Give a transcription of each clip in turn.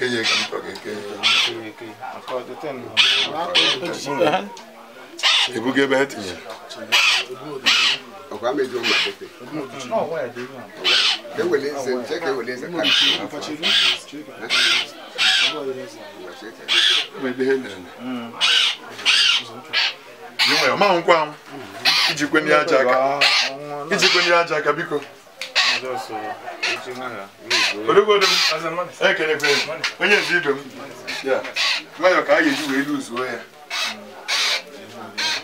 ga-eke ya ka m tọ ga-eke ya. Ebuga ebe ha tinyere. Ijikwe aja aka biko. Onye ezi ibe m. Nwayọ ka a ga-eji wee luzuo ya.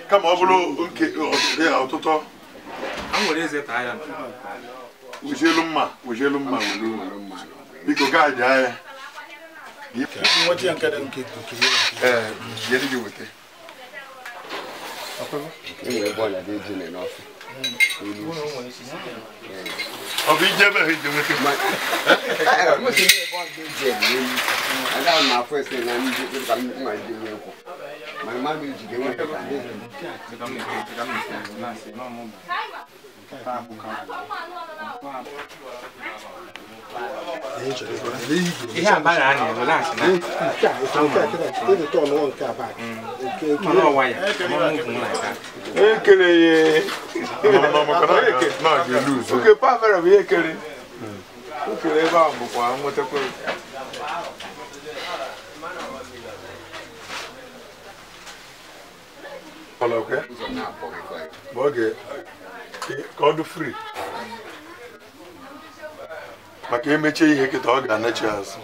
Kama ọ bụrụ nke ọtụtụ. Ujelu mma welu. Biko gaadị anya. Ee, jere gị weta. Ọ bụ ije ebe ahụ ije nweta. Ka ọ dị free. Maka emeche ihe kịta ọ ga-anachi azụ.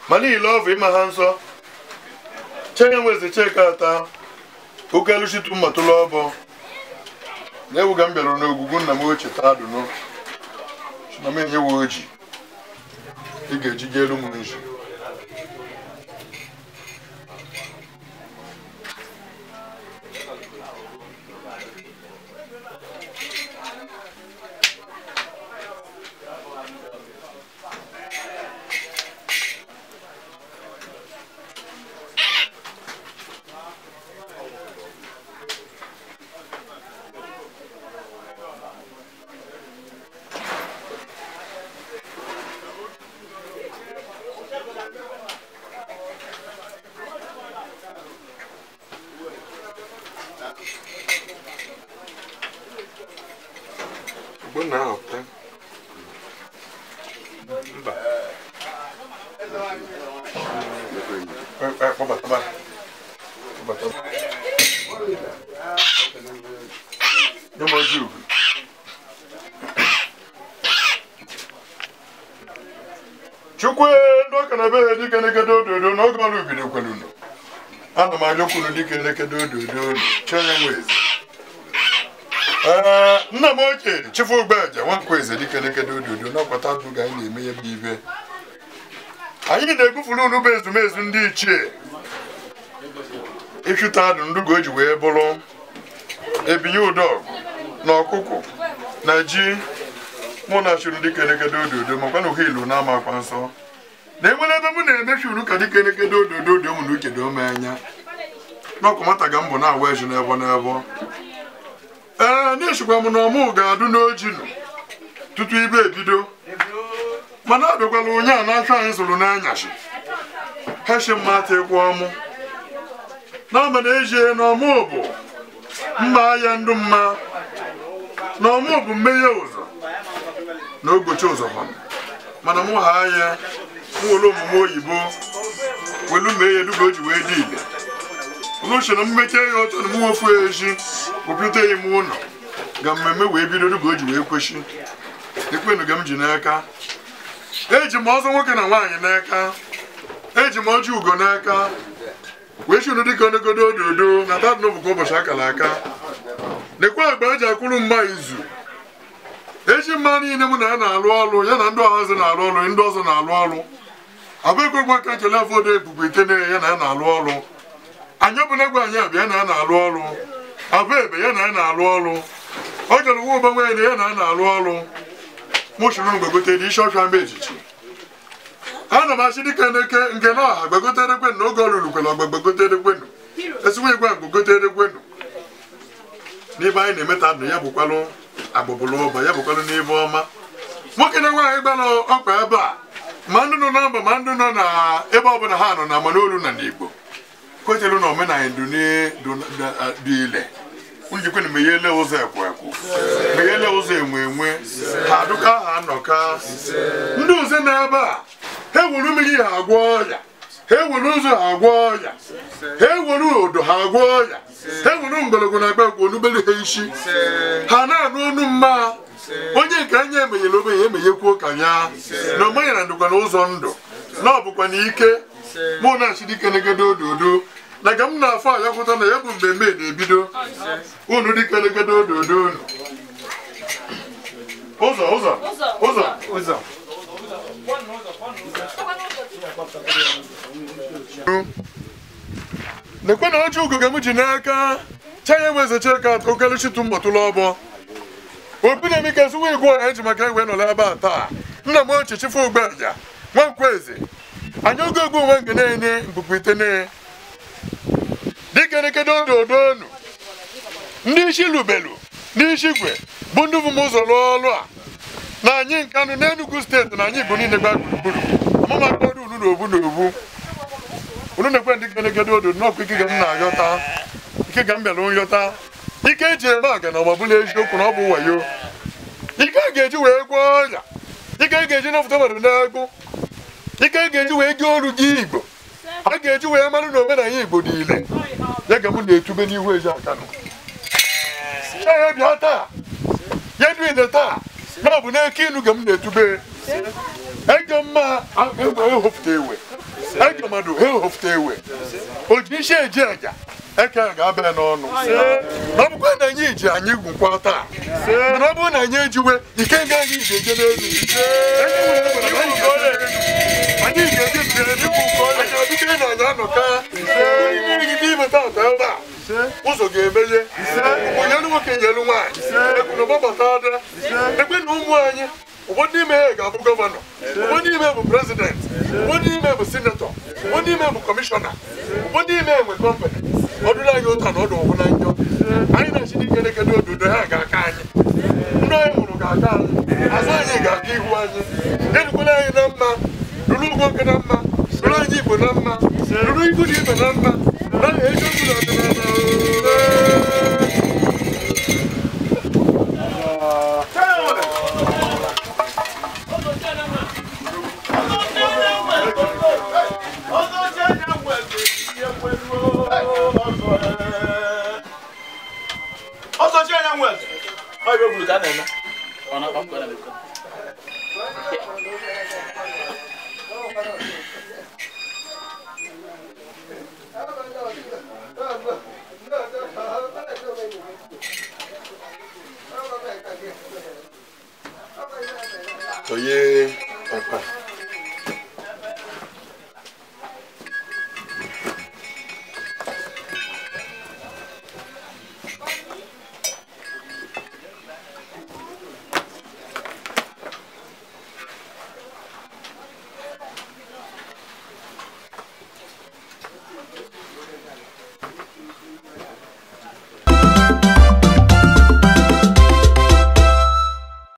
Ma niile ọ bụ ịma ha nsọ. Chenye nweze cheka ata okeluchitu mmatụlụ ọbọ na-ewuga m bịara n'ogwugwu nna m ochie taa dụnụ na m enyewe oji ị ga-eji ga elu m nji. Ana m arịọkwuru dike elekere ododo chenye nweze. Ee, nna m ochie Chifu Ogbeje Nwankwo Eze dike elekere ododo n'ọkwata ndụ ga anyị na-eme ya bụ ibe. Anyị na-egwufuru unu bụ ezumezu ndị ichie. Ịchụta adụ ndụ ka o ji wee bụrụ ebinye ụdọgụ na ọkụkụ na ji mụ na chụrụ dike elekere ododo makwa na uhe ilu na-ama akwa nsọ. Na enwere ebe m na-emechi uru ka dike elekere ododo dị ụmụ na uche dị ome anya. N'ọkụ nwata ga mbụ na-awa eju n'ebo n'ebo. Ee, na-echekwa m na ọmụ ga-adụ n'ojinu tutu ibe ebido. Mana abịakwala onye a na-achọ anyị zụrụ n'anyasị. Heshi mma ịkwụ ọmụ. Na ama na ejie na ọmụ bụ mma ahịa ndụ mma. Na ọmụ bụ mmeghe ụzọ na ogbochi ụzọ ha. Mana mụ ha anya nwere omume oyibo welu mee ya duga o ji wee dị ile. N'uche na mmeche ya ọtọ na mụ ofu eji obiute ya ime ụlọ ga mmemme wee bido duga o ji wee kweshi. Ekwenu ga m ji n'aka. Eji m ọzọ nwoke na nwaanyị n'aka. Eji m ọjị ugo n'aka. Wee chunu dịka onegodo ododo na tadụ bụ ụbọchị akara aka. Nekwa agba eji akwụrụ mma izu. Eji mma niile mụ na ya na-alụ ọrụ ya na ndị ọhazi na-alụ ọrụ ndị ọzọ na-alụ ọrụ. Abụ aka nkele afọ odo ebube ike ya na ya na-alụ ọrụ. Anyị ọbụla egwu anyị abịa na ya na-alụ ọrụ. Abụ ebe ya na ya na-alụ ọrụ. Ọ jọrọ nwa ụba nwanyị na ya na a na-alụ ọrụ mụ chụrụ mgbegotere isi ọfịa mba echichi. Ana m achị dịka neke nke na ọha gbegotere kwenu na oge ọlụlụ kwere ọgba gbegotere kwenu. Esiwe igwe gbegotere kwenu. N'ebe anyị na-emeta ndụ ya bụkwalụ agbụbụlụ ụba ya bụkwalụ n'ebe ọma. Nwoke na nwaanyị gbara ọkpa ebe a ma ndị nọ na mba ma ndị nọ na ebe ọbụla ha nọ na amanolu na n'Igbo kwetelu na omenala dị ile njikwa na meghele ụzọ ekwo ekwo meghele ụzọ enwe enwe ha adụka ha anọka ndị ụzọ na ebe a ha ewere mmiri ha agwọ ọrịa ha ewere ụzọ ha agwọ ọrịa ha ewere odo ha agwọ ọrịa ha ewere mgbọrọgwụ na akpa onubelu ha isi ha na-anụ ọnụ mma onye nke anya emenyere obenye emeghekwuo ka ya na omenyere ndụkwa na ụzọ ndụ na ọ bụkwa na ike mụ na achidike negede ododo na ka m na-afọ ayakwụta na ya bụ mmemme na-ebido unu dike negede ododo unu ụzọ ụzọ ụzọ ụzọ nekwe na ọjọ ugo ka m ji n'aka chaya nwezeche ka okeluchitu mbọtụlụ ọbọ obi na emeka sụwa igwe ọha eji maka egwe nọrọ ebe a taa nna m ochie chifu ogbeaja nwankweze anyị oge ogbu onwe nke na-enye mkpukpu itene dịka elekere ododo onu ndị isi lubelu ndị isi igwe bụ ndị bụ m ụzọ rụọ ọrụ a na anyị nkanụ n'Enugu steeti na anyị Igbo niile gba gburugburu amamakodu unu na obu na obu unu na-ekwe ndị kelekede odo n'ọkụ ike ga m na-ayọta ike ga m bịara nyọta ike eji eme aga na ọmabụla eziokwu na ọ bụ wayo ike a ga-eji wee gwọọ ọrịa ike a ga-eji nọpụta mmadụ n'agụ ike a ga-eji wee gee olu gị Igbo a ga-eji wee marụ na omenala Igbo niile ya ga m na-etube n'ihu ezi akanụ ya bịa taa ya duile taa na ọ bụ n'eke inu ka m na-etube ego mma ehofụta ewe ego mmadụ ehofụta ewe o ji isi eji aja eke ga-abịa n'ọnụ na ọ bụkwa na anyị ji anyị gwukwa taa mana ọ bụrụ na anyị ejiwe ike nga anyị ji eje n'elu anyị ga-eje n'elu anyị adịgide na anyị anọka n'ime ime taata ebe a ụzọ ga-emeghe onyelu nwoke nyelu nwaanyị ekwuna gbabata ada ekwe na ụmụ anyị ụfọdụ n'ime ha ga-abụ gọvanọ ụfọdụ n'ime bụ prezidenti ụfọdụ n'ime bụ sinetọ ụfọdụ n'ime bụ kọmishọna ụfọdụ n'ime nwe kọmpanị ọdụrụ anyị ụta na ọdụ ọgwụ na njọ anyị na-achị n'ike nekede ododo ha ga-aka anyị ndị anyị hụrụ ga-aka anyị azụ anyị ga-aka ihu anyị erukwala anyị na mma ruru ugwu oke na mma ruru anyị Igbo na mma ruru ikwu na ibe na mma na eziokwu na ọdịnala. Oye, papá.